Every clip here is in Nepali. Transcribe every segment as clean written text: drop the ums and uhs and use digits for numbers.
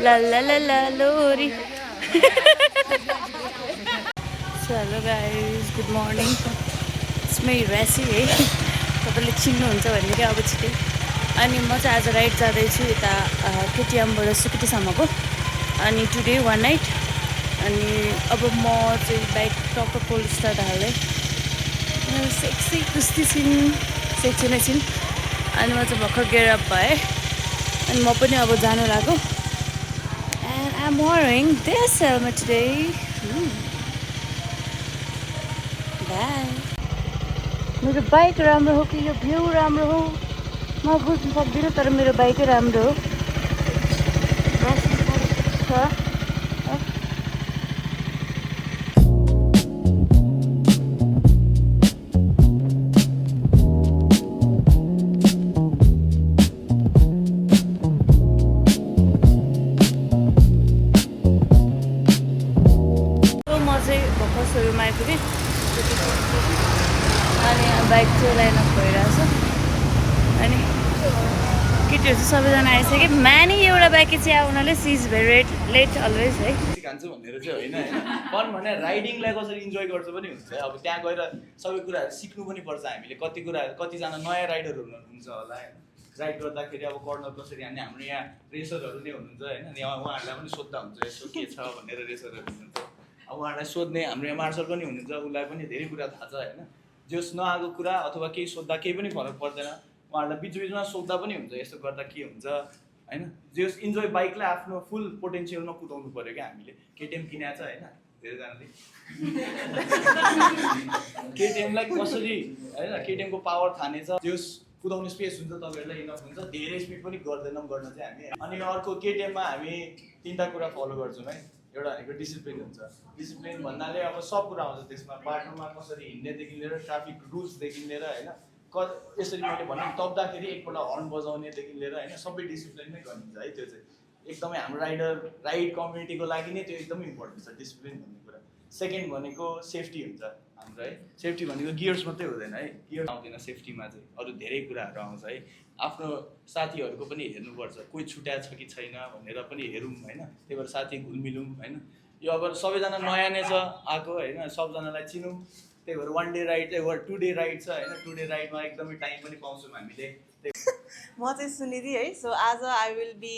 La la la la lori. So hello guys, good morning. It's me Rasi है. तपाईँले चिन्नुहुन्छ भने क्या अब छिटै. अनि म चाहिँ आज राइड जाँदैछु यता केटिएमबाट सुकुटीसम्मको. अनि टुडे वान नाइट. अनि अब म चाहिँ बाइक टक्क कोल्ड स्टार्ट हाल्दै. सेक्सी कुस्ती छिन्, सेक्सी नै छिन्. अनि म चाहिँ भर्खर गेयर अप भएँ. अनि म पनि अब जानु लाग्यो. And I'm wearing this helmet today. Bye. मेरो बाइक राम्रो हो कि यो भ्यू राम्रो हो म बुझ्न सक्दिनँ तर मेरो बाइकै राम्रो हो. सोरुम आइपुगेँ अनि बाइक चाहिँ लाइन अप भइरहेछ. अनि केटीहरू चाहिँ सबैजना आइसक्यो. म्यानी एउटा बाइक चाहिँ आउनाले सिज भेरी लेट अलवेज है. सिकान्छु भनेर चाहिँ होइन फन भने राइडिङलाई कसरी इन्जोय गर्छ पनि हुन्छ. अब त्यहाँ गएर सबै कुराहरू सिक्नु पनि पर्छ हामीले. कति कुराहरू कतिजना नयाँ राइडरहरू हुन्छ होला होइन. राइड गर्दाखेरि अब कर्नर कसरी हान्ने हाम्रो यहाँ रेसरहरू नै हुनुहुन्छ होइन. यहाँ उहाँहरूलाई पनि सोद्धा हुन्छ यसो के छ भनेर रेसरहरू हुनुहुन्छ. अब उहाँहरूलाई सोध्ने हाम्रो यहाँ मार्सल पनि हुनुहुन्छ. उसलाई पनि धेरै कुरा थाहा छ होइन. जस नआएको कुरा अथवा केही सोद्धा केही पनि फरक पर्दैन. उहाँहरूलाई बिचमा सोद्धा पनि हुन्छ यस्तो गर्दा के हुन्छ होइन. जस इन्जोय बाइकलाई आफ्नो फुल पोटेन्सियलमा कुदाउनु पऱ्यो क्या हामीले. केटिएम किनेको छ होइन धेरैजनाले. केटिएमलाई कसरी होइन केटिएमको पावर थाहा छ. जस कुदाउने स्पेस हुन्छ तपाईँहरूलाई इनफ हुन्छ. धेरै स्पिड पनि गर्दैनौँ गर्न चाहिँ हामी. अनि अर्को केटिएममा हामी 3टा कुरा फलो गर्छौँ है. एउटा भनेको डिसिप्लिन हुन्छ. डिसिप्लिन भन्नाले अब सब कुरा आउँछ त्यसमा. बाटोमा कसरी हिँड्नेदेखि लिएर ट्राफिक रुल्सदेखि लिएर होइन यसरी मैले भने तप्दाखेरि एकपल्ट हर्न बजाउनेदेखि लिएर होइन सबै डिसिप्लिन नै गरिन्छ है. त्यो चाहिँ एकदमै हाम्रो राइड कम्युनिटीको लागि नै त्यो एकदमै इम्पोर्टेन्ट छ डिसिप्लिन भन्ने कुरा. सेकेन्ड भनेको सेफ्टी हुन्छ हाम्रो है. सेफ्टी भनेको गियर्स मात्रै हुँदैन है. गियर आउँदैन सेफ्टीमा चाहिँ अरू धेरै कुराहरू आउँछ है. आफ्नो साथीहरूको पनि हेर्नुपर्छ कोही छुट्याएको छ कि छैन भनेर पनि हेरौँ होइन. त्यही भएर साथी घुलमिलौँ होइन. यो अब सबैजना नयाँ नै छ आएको होइन. सबजनालाई चिनौँ. त्यही भएर 1 डे राइड चाहिँ 2 डे राइड छ होइन. 2 डे राइडमा एकदमै टाइम पनि पाउँछौँ हामीले. म चाहिँ सुनिधि है. सो आज आई विल बी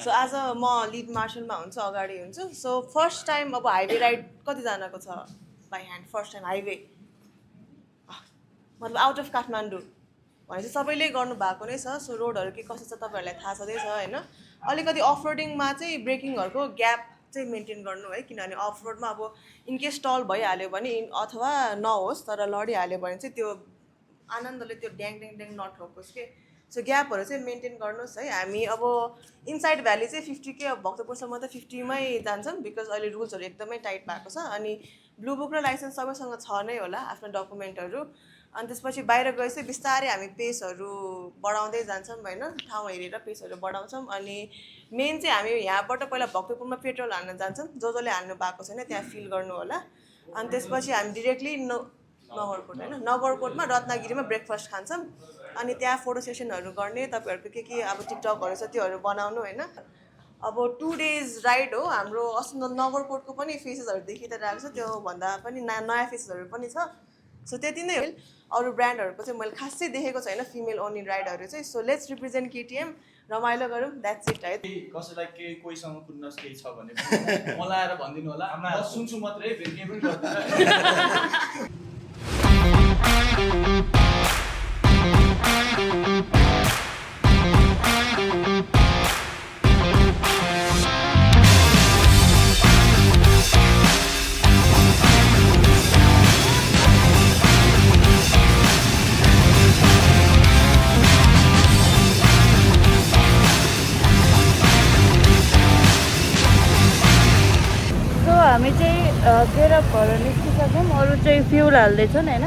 सो आज म लिड मार्सलमा हुन्छु, अगाडि हुन्छु. सो फर्स्ट टाइम अब हाइवे राइड कतिजनाको छ by hand. First time highway मतलब आउट अफ काठमाडौँ भनेपछि सबैले गर्नु भएको नै छ. सो रोडहरू के कस्तो छ तपाईँहरूलाई थाहा छँदैछ होइन. अलिकति अफ रोडिङमा चाहिँ ब्रेकिङहरूको ग्याप चाहिँ मेन्टेन गर्नु है. किनभने अफ रोडमा अब इनकेस टल भइहाल्यो भने अथवा नहोस् तर लडिहाल्यो भने चाहिँ त्यो आनन्दले त्यो ड्याङ ड्याङ ड्याङ नठोकोस् के. सो ग्यापहरू चाहिँ मेन्टेन गर्नुहोस् है. हामी अब इनसाइड भ्याली चाहिँ 50 के अब भक्तपुरसम्म त 50 मै जान्छौँ बिकज अहिले रुल्सहरू एकदमै टाइट भएको छ. अनि ब्लू बुक र लाइसेन्स सबैसँग छ नै होला आफ्नो डकुमेन्टहरू. अनि त्यसपछि बाहिर गएपछि बिस्तारै हामी पेसहरू बढाउँदै जान्छौँ होइन. ठाउँ हेरेर पेसहरू बढाउँछौँ. अनि मेन चाहिँ हामी यहाँबाट पहिला भक्तपुरमा पेट्रोल हाल्न जान्छौँ. जसले हाल्नु भएको छैन त्यहाँ फिल गर्नु होला. अनि त्यसपछि हामी डिरेक्टली नगरकोट होइन नगरकोटमा रत्नगिरीमा ब्रेकफास्ट खान्छौँ. अनि त्यहाँ फोटो सेसनहरू गर्ने. तपाईँहरूको के अब टिकटकहरू छ त्योहरू बनाउनु होइन. अब 2 डेज राइड हो हाम्रो. अस्ति नगरकोटको पनि फेसेसहरू देखिरहेको छ. त्यो भन्दा पनि नयाँ फेसेसहरू पनि छ. सो त्यति नै हो. अरू ब्रान्डहरूको चाहिँ मैले खासै देखेको छैन फिमेल ओन्ली राइडहरू चाहिँ. So let's represent KTM. रमाइलो गरौँ. द्याट्स इट है. कसैलाई केही कोहीसँग कुद्न केही छ भने मलाई आएर भनिदिनु होला. म सुन्छु मात्रै फेरि केही पनि गर्दैन. हामी चाहिँ गेरअप भएर निस्किसक्यौँ. अरू चाहिँ फ्युल हाल्दैछन् होइन.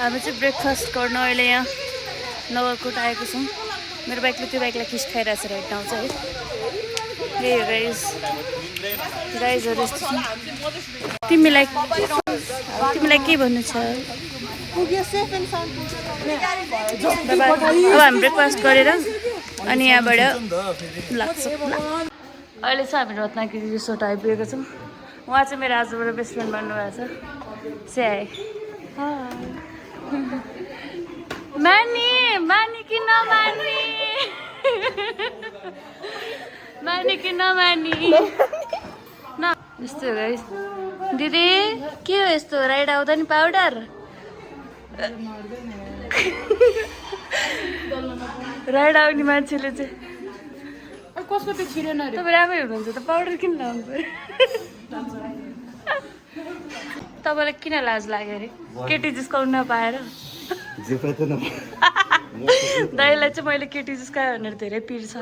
हामी चाहिँ ब्रेकफास्ट गर्न अहिले यहाँ नगरकोट आएको छौँ। मेरो बाइकले त्यो बाइकलाई किस खाइरहेको छ राइट नाउ चाहिँ है। यही हो गाइजहरू यस्तो छ। तिमीलाई के भन्नु छ? अब हामी ब्रेकफास्ट गरेर अनि यहाँबाट लाग्छ। अहिले चाहिँ हामी रत्नगिरी रिसोर्ट आइपुगेको छौँ। उहाँ चाहिँ मेरो आजबाट बेस्ट फ्रेन्ड बन्नुभएको छ। स्याए मानी मानी कि नमानी मानी कि नमानी न यस्तो हो गाइस। दिदी के हो यस्तो राइड आउँदा नि पाउडर राइड आउने मान्छेले चाहिँ कसको त्यो छिरेन अरे तपाईँ राम्रै हुनुहुन्छ त पाउडर किन लाउनु पर्यो? तपाईँलाई किन लाज लाग्यो अरे केटी जिस्काउनु नपाएर? दाइलाई चाहिँ मैले केटी जिस्कायो भनेर धेरै पिर्छ।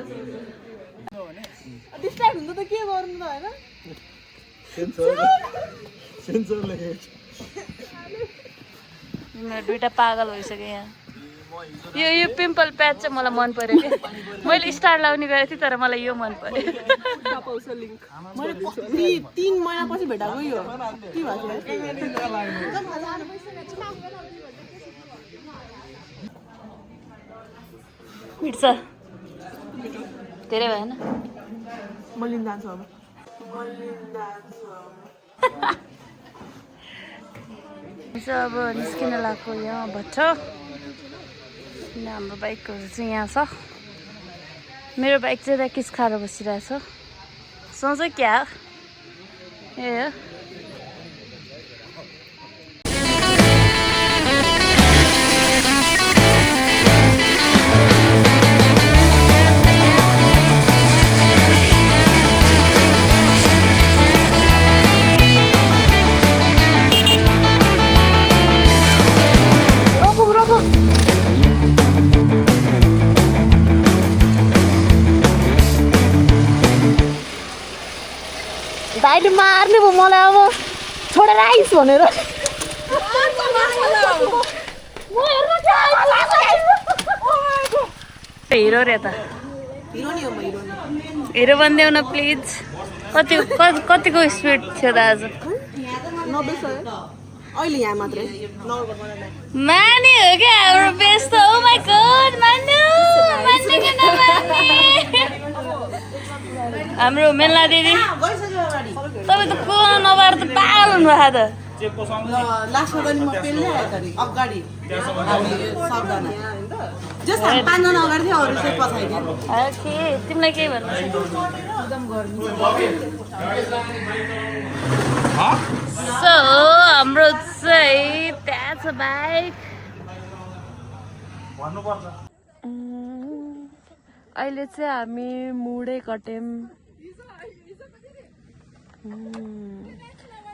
दुइटा पागल भइसक्यो यहाँ। यो पिम्पल प्याच चाहिँ मलाई मन पर्यो क्या। मैले स्टार लाउने गरेको थिएँ तर मलाई यो मन पर्यो। मैले 3 महिनापछि भेटाएको यो के भएको मिट्छ धेरै भएन। म लिन जान्छु अब। अब निस्किन लाग्यो यहाँ भन्छ। हाम्रो बाइकहरू चाहिँ यहाँ छ। मेरो बाइक चाहिँ यता किस खाएर बसिरहेछ। सोच क्या ए भाइले मार्ने भयो मलाई अब छोडेर आइस भनेर। हिरो रे त हिरो बनिदेऊ न प्लिज। कतिको स्पिड थियो त आज? 90 अहिले यहाँ मात्रै माने हो क्या हाम्रो बेस्ट। ओ माय गॉड मान्नु मान्ने कि नमान्ने? हाम्रो मेला दिदी तपाईँ त को नभएर त पागल हुनुभएको त। लास्टमा पनि म पेल्ने अगाडि सबजना जस हामी 5 जना अगाडि थियो अरू चाहिँ पछाडि। ओके तिमीलाई के भन्नु छ? सो हाम्रो चाहिँ त्यहाँ छ बाइक। अहिले चाहिँ हामी मुडै कट्यौँ।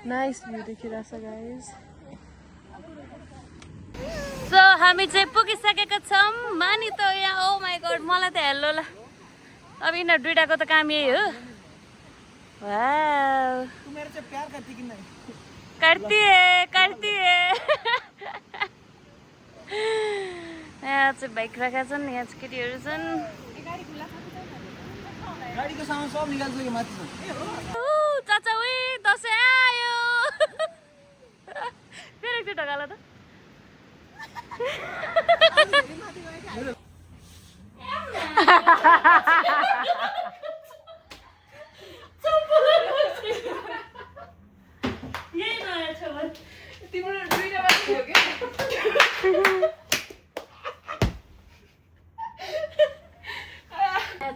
नाइस भ्यू देखिरहेछ गाइस। सो हामी चाहिँ पुगिसकेका छौँ। मानी त यहाँ ओ माई गॉड मलाई त हेल्लो ल। अब यिनीहरू दुइटाको त काम यही हो। वाउ करती है यहाँ चाहिँ बाइक राखेका छन्। यहाँ चाहिँ केटीहरू छन्। चाचा उही दसैँ आयो फेरि एकचोटि ढकाला त।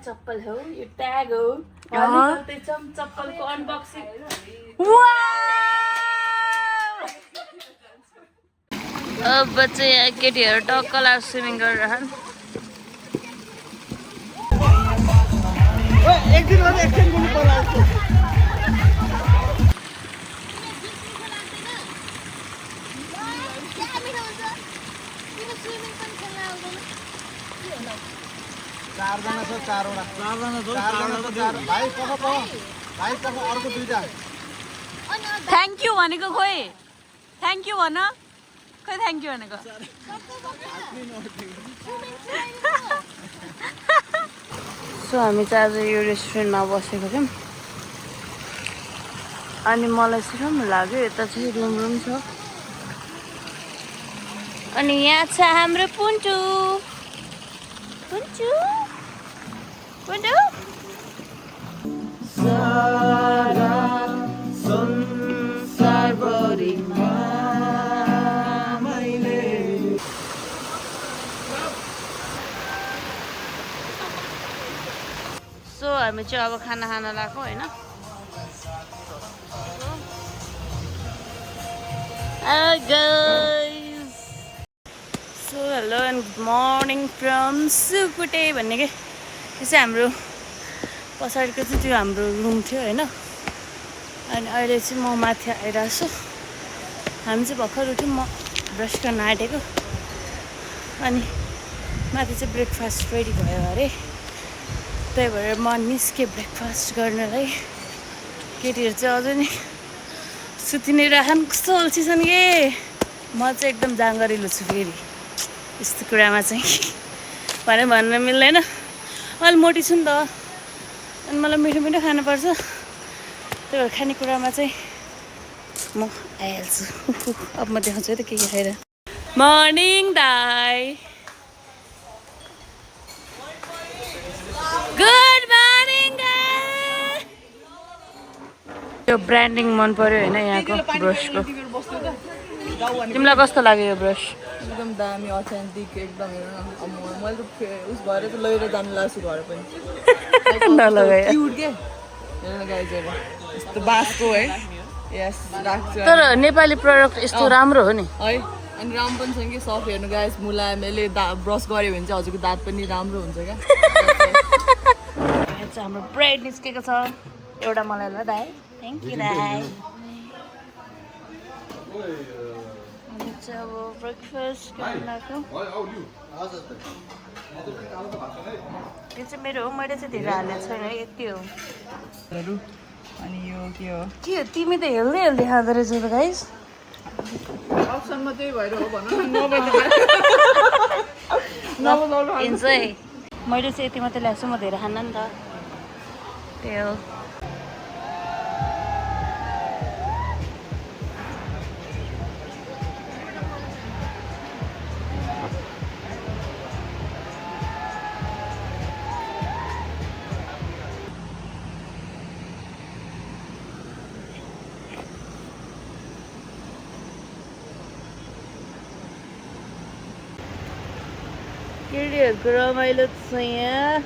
चप्पल हो यो ट्याग हो। चप्पलको अनबक्सिङ। अब चाहिँ यहाँ केटीहरू टक्कल स्विमिङ गरिरहन्। चारजना छ चारवटा भाइ अर्को दुईटा थ्याङ्क यू भनेको खोइ थ्याङ्क यू भन। खै थ्याङ्क यू भनेको सो हामी चाहिँ आज यो रेस्टुरेन्टमा बसेको थियौँ अनि मलाई चाहिँ राम्रो लाग्यो यता चाहिँ रुम छ अनि यहाँ छ हाम्रो पुन्टु पुन्टु पुन्टु सारा संसारभरिमा मैले सो हामी चाहिँ अब खाना खान लाग्यो होइन Hello guys. So hello and good morning from Sukute भन्ने के यो चाहिँ हाम्रो पछाडिको चाहिँ त्यो हाम्रो रुम थियो होइन अनि अहिले चाहिँ म माथि आइरहेको छु हामी चाहिँ भर्खर उठ्यौँ म ब्रस गर्न आँटेको अनि माथि चाहिँ ब्रेकफास्ट रेडी भयो अरे त्यही भएर म निस्केँ ब्रेकफास्ट गर्नलाई केटीहरू चाहिँ अझै नि सुति नै राखन कस्तो अल्छी छन् के म चाहिँ एकदम जाँगरिलो छु फेरि यस्तो कुरामा चाहिँ भने भन्न मिल्दैन अलि मोटी छु नि त अनि मलाई मिठो मिठो खानुपर्छ त्यही भएर खानेकुरामा चाहिँ म आइहाल्छु अब म देखाउँछु है त के खाएर मर्निङ दाई गुड मर्निङ यो ब्रान्डिङ मन पर्यो होइन यहाँको ब्रसको तिमीलाई कस्तो लाग्यो यो ब्रस एकदम दामी अथेन्टिक एकदम हेर न अब मैले त उस भएर चाहिँ लिएर जानु लाग्छु घर पनि नलगायो क्युट के हेर न गाइज हेर यस्तो बाँसको है यस राख्छु तर नेपाली प्रडक्ट यस्तो राम्रो हो नि है अनि राम्रो पनि छ कि सफ्ट हेर्नु गाइज मुलायम यसले ब्रस गऱ्यो भने चाहिँ हजुरको दाँत पनि राम्रो हुन्छ क्या यहाँ चाहिँ हाम्रो ब्रेड निस्केको छ एउटा मलाई ल दाइ थ्याङ्क यू दाइ हामी चाहिँ अब ब्रेकफास्ट गर्न लाग्छौँ यो चाहिँ मेरो हो मैले चाहिँ धेरै हालेको छैन यति हो अनि यो के हो के हो तिमी त हेल्दी हेल्दी खाँदो रहेछौ त गाइस अप्सनमा त्यही भएर हो भनौँ हिँड्छ है मैले चाहिँ यति मात्रै ल्याएको छु म धेरै खान्न नि त त्यही हो केटीहरूको रमाइलो छ यहाँ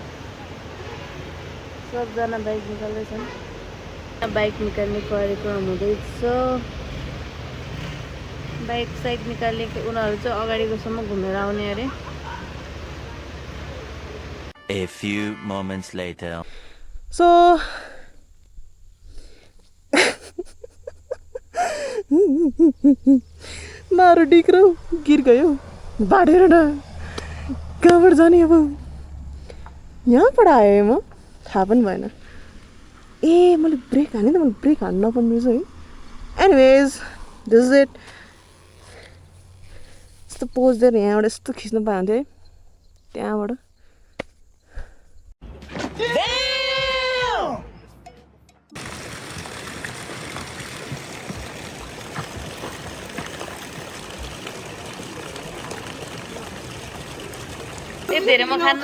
सबजना बाइक निकाल्दैछन् बाइक निकाल्ने कार्यक्रम हुँदैछ बाइक साइड निकाल्ने उनीहरू चाहिँ अगाडिकोसम्म घुमेर आउने अरे A few moments later. So मारो डिक्रो गिर गयो बाँडेर न कहाँबाट जाने अब यहाँबाट आएँ म थाहा पनि भएन ए मैले ब्रेक हाने त मैले ब्रेक हान्नु नपर्ने रहेछ है एनिवेज दिस इज इट यस्तो पोज दिएर यहाँबाट यस्तो खिच्नु पाएको थियो है त्यहाँबाट यति धेरै म खान्न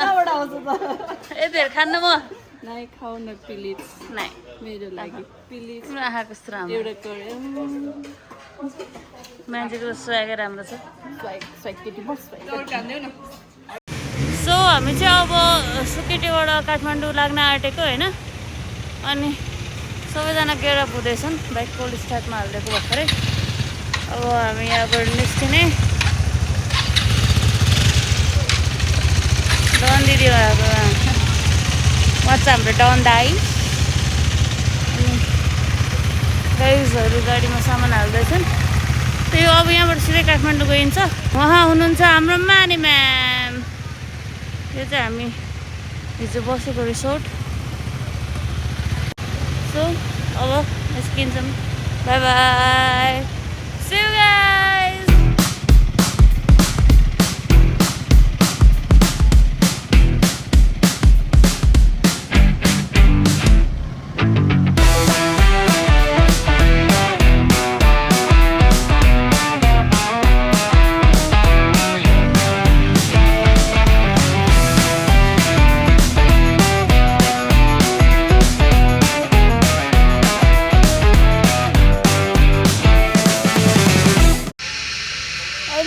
यति धेरै खान्न म नाइ खाऊ न प्लिज नाइ मेरो लागि प्लिज तिम्रो आँखा कस्तो राम्रो एउटा गऱ्यो मान्छेको स्वागै राम्रो छ केटी बस सो हामी चाहिँ अब सुकेटीबाट काठमाडौँ लाग्न आँटेको होइन अनि सबैजना गेयर अप हुँदैछन् बाइक कोल्ड स्टार्टमा हालिदिएको भर्खरै अब हामी यहाँबाट निस्किने डन दिदी उहाँ चाहिँ हाम्रो डन दाई अनि गाइजहरू गाडीमा सामान हाल्दैछन् त्यही अब यहाँबाट सिधै काठमाडौँ गइन्छ उहाँ हुनुहुन्छ हाम्रो माने म्याम यो चाहिँ हामी हिजो बसेको रिसोर्ट सो अब निस्किन्छौँ bye bye see you guys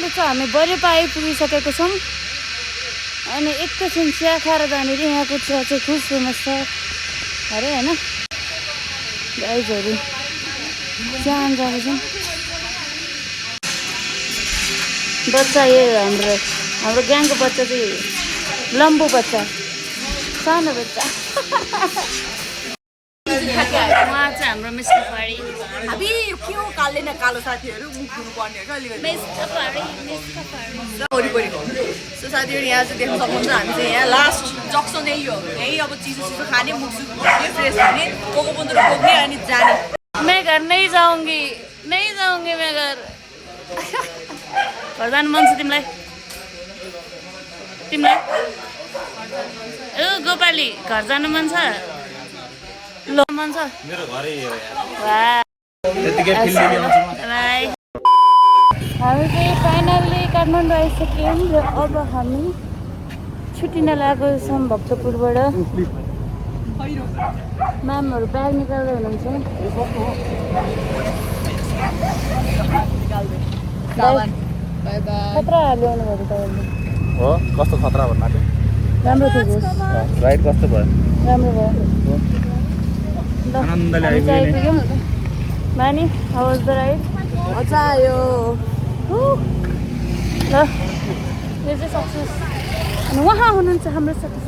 छ हामी बलियो आइपुगिसकेको छौँ अनि एकैछिन चिया खाएर जानेर यहाँको चिया चाहिँ खुब फेमस छ अरे होइन गाइजहरू चिया खान जाँदैछौँ बच्चा यो हाम्रो ग्याङको बच्चा चाहिँ लम्बू बच्चा सानो बच्चा उहाँ चाहिँ हाम्रो मिस्टर फाडी हामी क्यों काले न कालो साथीहरू मुख धुनु पर्ने हो अलिकति वरिपरिको सो साथीहरू यहाँ चाहिँ देख्न सक्नुहुन्छ हामी चाहिँ यहाँ लास्ट जक्सन यही हो यही अब चिसो खाने मुख सुख धुने फ्रेस हुने कोको पन्ध्र बोक्ने अनि जाने मैं घर नहीं जाऊंगी मैं घर घर जानु मन छ तिमीलाई ओ गोपाली घर जानु मन छ ल मन छ मेरो घरै हो यार वाह त्यतिकै फिल्म ल्याउँछु बाई हामी चाहिँ फाइनल्ली काठमाडौँ आइसक्यौँ र अब हामी छुट्टिन लागेको छौँ भक्तपुरबाट म्यामहरू ब्याग निकाल्दै हुनुहुन्छ खतरा ल्याउनु भयो तपाईँले हो कस्तो खतरा भन्नु राम्रो थियो राइड कस्तो भयो राम्रो भयो आनन्दले हामी चाहिँ आइपुग्यौँ मानी हाउ वाज द राइड मजा आयो ल यो चाहिँ सक्सेस अनि उहाँ हुनुहुन्छ हाम्रो सतिश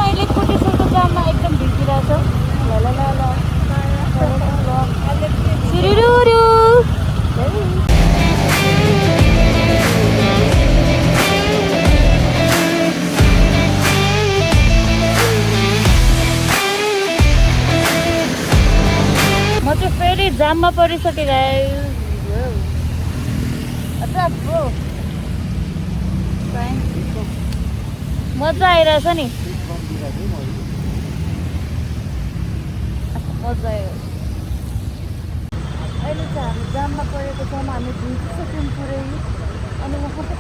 मैले कोटेश्वरको जाममा एकदम भिडिरहेको म चाहिँ फेरि जाममा परिसकेको मजा आइरहेछ नि मजा आयो अहिले चाहिँ हामी जाममा परेको छौँ हामी भिजिसक्यौँ पुरै अनि उहाँ त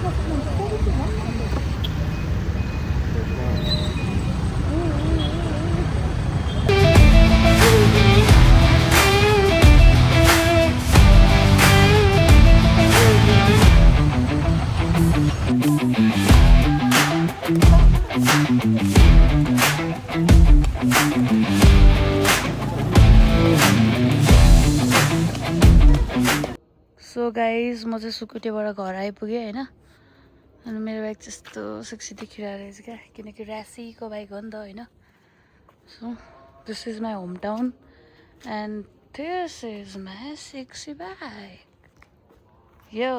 सो गाइज म चाहिँ सुकुटेबाट घर आइपुगेँ होइन अनि मेरो बाइक त्यस्तो सेक्सी देखिरहेको रहेछ क्या किनकि ऱ्यासीको बाइक हो नि त होइन so this is my home town and this is my sexy bike यो